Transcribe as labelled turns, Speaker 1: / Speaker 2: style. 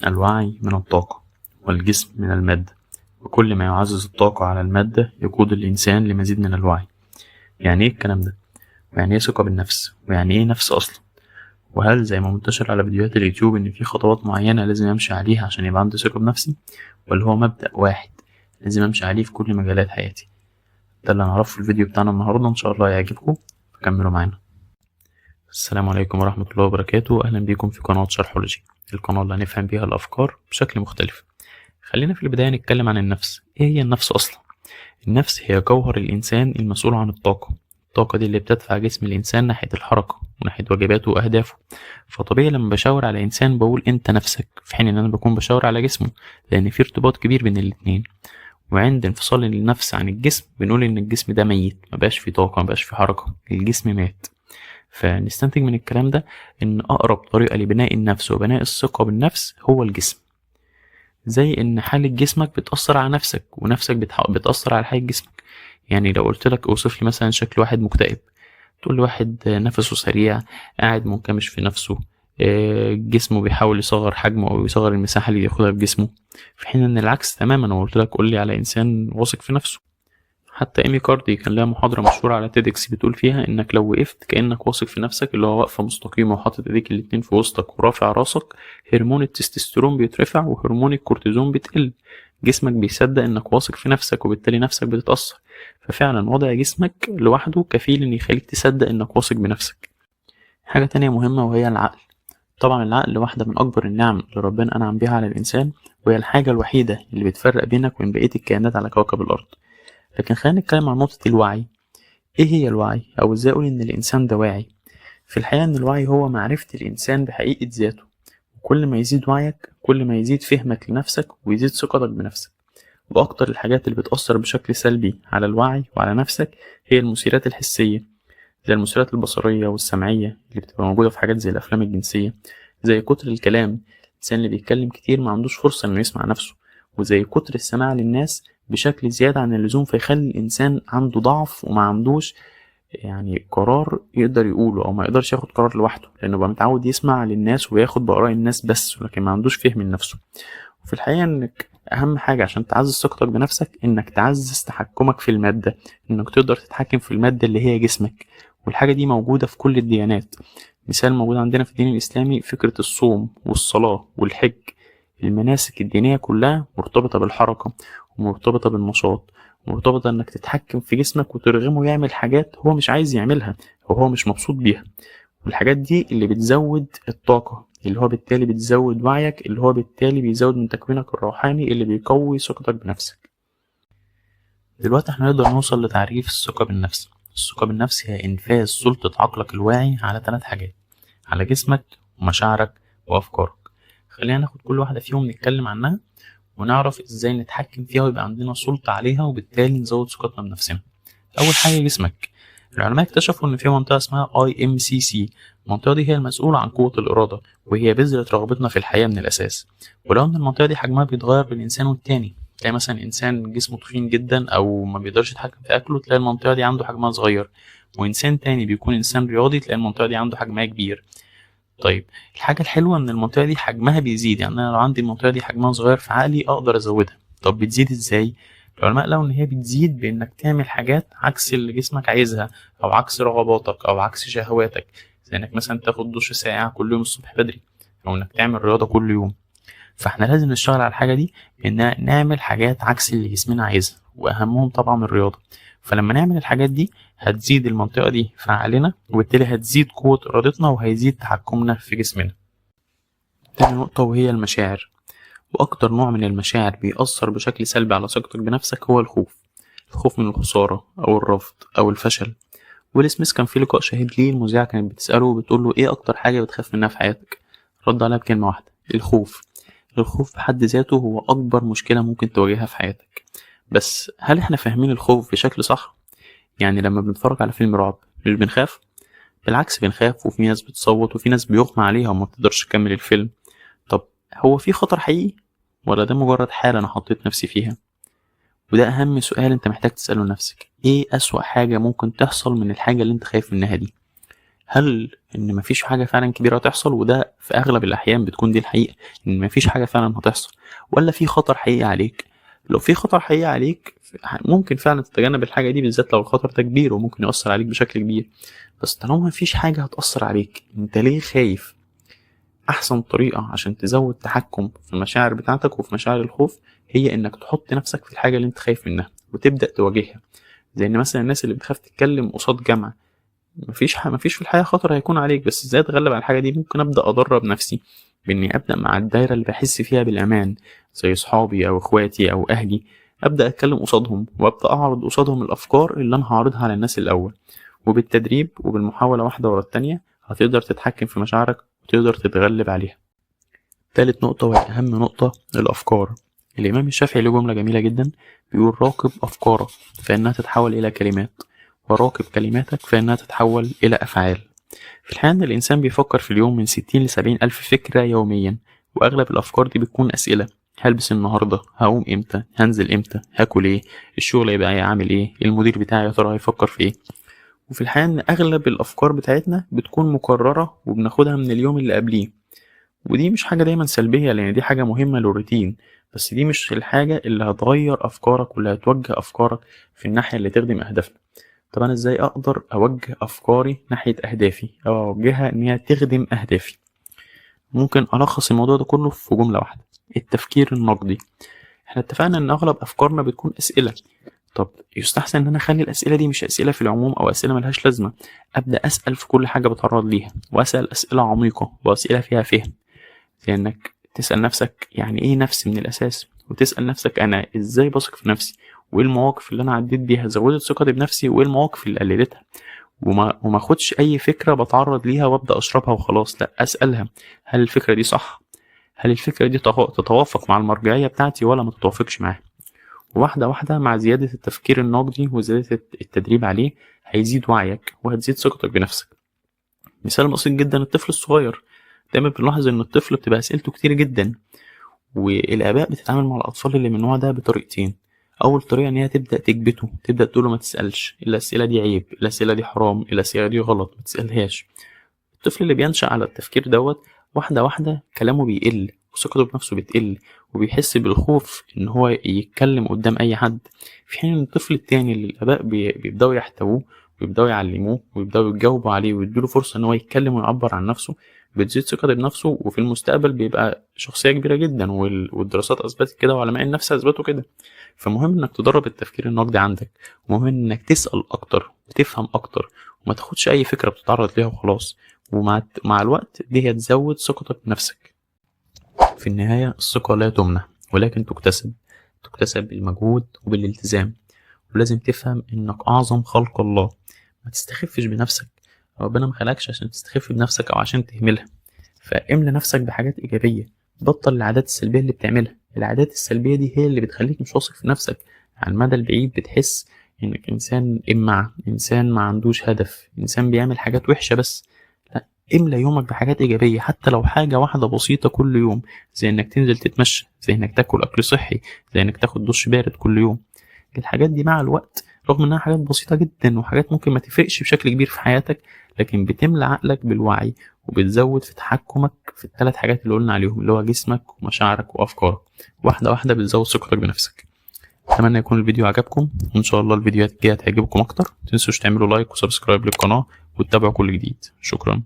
Speaker 1: الوعي من الطاقة، والجسم من المادة، وكل ما يعزز الطاقة على المادة يقود الإنسان لمزيد من الوعي. يعني إيه الكلام ده؟ ويعني إيه ثقة بالنفس؟ ويعني إيه نفس أصلا؟ وهل زي ما منتشر على فيديوهات اليوتيوب إن في خطوات معينة لازم أمشي عليها عشان يبقى عندي ثقة بنفسي، ولا هو مبدأ واحد لازم أمشي عليه في كل مجالات حياتي؟ ده اللي هنعرفه في الفيديو بتاعنا النهاردة، إن شاء الله يعجبكم، فكملوا معانا. السلام عليكم ورحمة الله وبركاته، أهلا بيكم في قناة شرحولوجي، القناة اللي هنفهم بيها الأفكار بشكل مختلف. خلينا في البداية نتكلم عن النفس. إيه هي النفس أصلا؟ النفس هي جوهر الإنسان المسؤول عن الطاقة، الطاقة دي اللي بتدفع جسم الإنسان ناحية الحركة وناحية واجباته وأهدافه. فطبيعي لما بشاور على إنسان بقول أنت نفسك، في حين إن أنا بكون بشاور على جسمه، لأن في ارتباط كبير بين الاتنين. وعند انفصال النفس عن الجسم بنقول إن الجسم ده ميت، مبقاش فيه طاقة، مبقاش فيه حركة، الجسم مات. فنستنتج من الكلام ده إن أقرب طريقة لبناء النفس وبناء الثقة بالنفس هو الجسم. زي إن حالة جسمك بتأثر على نفسك، ونفسك بتأثر على حالة جسمك. يعني لو قلت لك اوصف لي مثلا شكل واحد مكتئب، تقول لي واحد نفسه سريع، قاعد منكمش في نفسه، جسمه بيحاول يصغر حجمه أو يصغر المساحة اللي بياخدها بجسمه. في حين إن العكس تماما، لو قلت لك قول لي على إنسان واثق في نفسه. حتى إيمي كاردي كان لها محاضرة مشهورة على TEDx بتقول فيها إنك لو وقفت كأنك واثق في نفسك، اللي هو واقفة مستقيمة وحاطط إيديك الاتنين في وسطك ورافع راسك، هرمون التستوستيرون بيترفع وهرمون الكورتيزون بتقل، جسمك بيصدق إنك واثق في نفسك وبالتالي نفسك بتتأثر. ففعلا وضع جسمك لوحده كفيل إن يخليك تصدق إنك واثق بنفسك. حاجة تانية مهمة وهي العقل. طبعا العقل واحدة من أكبر النعم اللي ربنا أنعم بيها على الإنسان، وهي الحاجة الوحيدة اللي بتفرق بينك وبين بقية الكائنات على كوكب الأرض. لكن خلينا نتكلم عن نقطة الوعي. إيه هي الوعي؟ أو إزاي أقول إن الإنسان ده واعي؟ في الحقيقة إن الوعي هو معرفة الإنسان بحقيقة ذاته، وكل ما يزيد وعيك كل ما يزيد فهمك لنفسك ويزيد ثقتك بنفسك. وأكتر الحاجات اللي بتأثر بشكل سلبي على الوعي وعلى نفسك هي المثيرات الحسية، زي المثيرات البصرية والسمعية اللي بتبقى موجودة في حاجات زي الأفلام الجنسية، زي كتر الكلام، الإنسان اللي بيتكلم كتير ما عندوش فرصة إنه يسمع نفسه، وزي كتر السماع للناس بشكل زيادة عن اللزوم، فيخلي الإنسان عنده ضعف وما عندوش قرار يقدر يقوله، أو ما يقدرش ياخد قرار لوحده، لأنه بقى متعود يسمع للناس وياخد بآراء الناس بس، ولكن ما عندوش فهم لنفسه. وفي الحقيقة إنك أهم حاجة عشان تعزز ثقتك بنفسك إنك تعزز تحكمك في المادة، إنك تقدر تتحكم في المادة اللي هي جسمك. والحاجة دي موجودة في كل الديانات. مثال موجود عندنا في الدين الإسلامي فكرة الصوم والصلاة والحج، المناسك الدينية كلها مرتبطة بالحركة ومرتبطة بالنشاط، ومرتبطة إنك تتحكم في جسمك وترغمه يعمل حاجات هو مش عايز يعملها أو هو مش مبسوط بيها. والحاجات دي اللي بتزود الطاقة، اللي هو بالتالي بتزود وعيك، اللي هو بالتالي بيزود من تكوينك الروحاني اللي بيقوي ثقتك بنفسك. دلوقتي احنا نقدر نوصل لتعريف الثقة بالنفس. الثقة بالنفس هي إنفاذ سلطة عقلك الواعي على 3 حاجات، على جسمك ومشاعرك وأفكارك. خلينا ناخد كل واحدة فيهم نتكلم عنها ونعرف إزاي نتحكم فيها ويبقى عندنا سلطة عليها، وبالتالي نزود ثقتنا بنفسنا. أول حاجة جسمك. العلماء اكتشفوا إن في منطقة اسمها IMCC، المنطقة دي هي المسؤولة عن قوة الإرادة، وهي بذرة رغبتنا في الحياة من الأساس. ولو إن المنطقة دي حجمها بيتغير بين الإنسان والتاني، تلاقي مثلا إنسان جسمه تخين جدا أو ما بيقدرش يتحكم في أكله، تلاقي المنطقة دي عنده حجمها صغير، وإنسان تاني بيكون إنسان رياضي تلاقي المنطقة دي عنده حجمها كبير. الحاجة الحلوة إن المنطقة دي حجمها بيزيد، يعني أنا لو عندي المنطقة دي حجمها صغير في عقلي أقدر أزودها. طب بتزيد إزاي؟ العلماء لقوا إن هي بتزيد بإنك تعمل حاجات عكس اللي جسمك عايزها، أو عكس رغباتك، أو عكس شهواتك، زي إنك مثلا تاخد دش ساقع كل يوم الصبح بدري، أو إنك تعمل رياضة كل يوم. فإحنا لازم نشتغل على الحاجة دي بإن نعمل حاجات عكس اللي جسمنا عايزها، وأهمهم طبعا الرياضة. فلما نعمل الحاجات دي هتزيد المنطقة دي في عقلنا، وبالتالي هتزيد قوة إرادتنا وهيزيد تحكمنا في جسمنا. تاني نقطة وهي المشاعر. وأكتر نوع من المشاعر بيأثر بشكل سلبي على ثقتك بنفسك هو الخوف، الخوف من الخسارة أو الرفض أو الفشل. ويل سميث كان في لقاء شهير ليه، المذيعة كانت بتسأله وبتقول له إيه أكتر حاجة بتخاف منها في حياتك؟ رد عليها بكلمة واحدة، الخوف. الخوف بحد ذاته هو أكبر مشكلة ممكن تواجهها في حياتك. بس هل إحنا فاهمين الخوف بشكل صح؟ يعني لما بنتفرج على فيلم رعب مش بنخاف؟ بالعكس بنخاف، وفي ناس بتصوت وفي ناس بيغمى عليها وما بتقدرش تكمل الفيلم. طب هو في خطر حقيقي ولا ده مجرد حالة أنا حطيت نفسي فيها؟ وده أهم سؤال أنت محتاج تسأله لنفسك. إيه أسوأ حاجة ممكن تحصل من الحاجة اللي أنت خايف منها دي؟ هل ان مفيش حاجة فعلا كبيرة هتحصل؟ وده في اغلب الاحيان بتكون دي الحقيقة، ان مفيش حاجة فعلا هتحصل، ولا في خطر حقيقي عليك؟ لو في خطر حقيقي عليك ممكن فعلا تتجنب الحاجة دي، بالذات لو الخطر ده كبير وممكن يأثر عليك بشكل كبير. بس طالما مفيش حاجة هتأثر عليك، انت ليه خايف؟ احسن طريقة عشان تزود تحكم في المشاعر بتاعتك وفي مشاعر الخوف هي انك تحط نفسك في الحاجة اللي انت خايف منها وتبدأ تواجهها. زي ان مثلا الناس اللي بتخاف تتكلم قصاد جمع، مفيش في الحياة خطر هيكون عليك، بس ازاي اتغلب على الحاجة دي؟ ممكن ابدأ ادرب نفسي باني ابدأ مع الدايرة اللي بحس فيها بالامان، زي صحابي او اخواتي او اهلي، ابدأ اتكلم قصادهم وابدأ اعرض قصادهم الافكار اللي انا هعرضها على الناس الاول. وبالتدريب وبالمحاولة واحدة ورا التانية هتقدر تتحكم في مشاعرك وتقدر تتغلب عليها. تالت نقطة وهي أهم نقطة، الأفكار. الإمام الشافعي له جملة جميلة جدا بيقول: راقب أفكارك فإنها تتحول إلى كلمات، وراقب كلماتك فإنها تتحول إلى أفعال. في الحقيقة إن الإنسان بيفكر في اليوم من 60 ل70 ألف فكرة يوميا، وأغلب الأفكار دي بتكون أسئلة: هلبس النهاردة؟ هقوم إمتى؟ هنزل إمتى؟ هاكل إيه؟ الشغل هيبقى عامل إيه؟ المدير بتاعي يا ترى هيفكر في إيه؟ وفي الحقيقة إن أغلب الأفكار بتاعتنا بتكون مكررة وبناخدها من اليوم اللي قبليه، ودي مش حاجة دايما سلبية لأن دي حاجة مهمة للروتين، بس دي مش الحاجة اللي هتغير أفكارك واللي هتوجه أفكارك في الناحية اللي تخدم أهدافنا. طب أنا إزاي أقدر أوجه أفكاري ناحية أهدافي أو أوجهها إن هي تخدم أهدافي؟ ممكن ألخص الموضوع ده كله في جملة واحدة: التفكير النقدي. احنا اتفقنا إن أغلب أفكارنا بتكون أسئلة. طب يستحسن إن أنا أخلي الأسئلة دي مش أسئلة في العموم أو أسئلة ملهاش لازمة، أبدأ أسأل في كل حاجة بتعرض ليها، وأسأل أسئلة عميقة وأسئلة فيها فهم. زي إنك تسأل نفسك يعني إيه نفسي من الأساس، وتسأل نفسك أنا إزاي بثق في نفسي، وإيه المواقف اللي أنا عديت بيها زودت ثقتي بنفسي، وإيه المواقف اللي قللتها. وما أخدش أي فكرة بتعرض ليها وأبدأ أشربها وخلاص، لأ أسألها: هل الفكرة دي صح؟ هل الفكرة دي تتوافق مع المرجعية بتاعتي ولا ما تتوافقش معاها؟ واحدة واحدة مع زيادة التفكير النقدي وزيادة التدريب عليه هيزيد وعيك وهتزيد ثقتك بنفسك. مثال بسيط جدا، الطفل الصغير. دايما بنلاحظ ان الطفل بتبقى اسئلته كتير جدا، والاباء بتتعامل مع الاطفال اللي من النوع ده بطريقتين. اول طريقه ان هي تبدا تكبته، تبدا تقوله ما تسالش، الاسئله دي عيب، الاسئله دي حرام، الاسئله دي غلط، ما تسالهاش. الطفل اللي بينشأ على التفكير دوت واحده واحده كلامه بيقل وثقته بنفسه بتقل، وبيحس بالخوف ان هو يتكلم قدام اي حد. في حين ان الطفل التاني اللي الاباء بيبداوا يحتووه ويبداوا يعلموه ويبداوا يجاوبوا عليه ويدوله فرصه ان هو يتكلم ويعبر عن نفسه، بتزيد ثقته بنفسه، وفي المستقبل بيبقى شخصية كبيرة جدا، والدراسات أثبتت كده وعلماء النفس أثبتوا كده. فمهم إنك تدرب التفكير النقدي عندك، ومهم إنك تسأل أكتر وتفهم أكتر، وما تاخدش أي فكرة بتتعرض ليها وخلاص. ومع الوقت دي هتزود ثقتك بنفسك. في النهاية الثقة لا تمنح ولكن تكتسب، تكتسب بالمجهود وبالالتزام. ولازم تفهم إنك أعظم خلق الله، ما تستخفش بنفسك، ربنا ما خلقكش عشان تستخف بنفسك أو عشان تهملها. فاملى نفسك بحاجات إيجابية، بطل العادات السلبية اللي بتعملها. العادات السلبية دي هي اللي بتخليك مش واثق في نفسك. على المدى البعيد بتحس إنك إنسان إمع، إنسان ما عندوش هدف، إنسان بيعمل حاجات وحشة بس. لا، املى يومك بحاجات إيجابية، حتى لو حاجة واحدة بسيطة كل يوم، زي إنك تنزل تتمشى، زي إنك تاكل أكل صحي، زي إنك تاخد دش بارد كل يوم. الحاجات دي مع الوقت رغم إنها حاجات بسيطة جدا وحاجات ممكن ما تفرقش بشكل كبير في حياتك، لكن بتملى عقلك بالوعي وبتزود في تحكمك في الثلاث حاجات اللي قلنا عليهم، اللي هو جسمك ومشاعرك وأفكارك. واحدة واحدة بتزود ثقتك بنفسك. أتمنى يكون الفيديو عجبكم، وإن شاء الله الفيديوهات الجاية تعجبكم أكتر. متنسوش تعملوا like و subscribe للقناة وتتابعوا كل جديد. شكرا.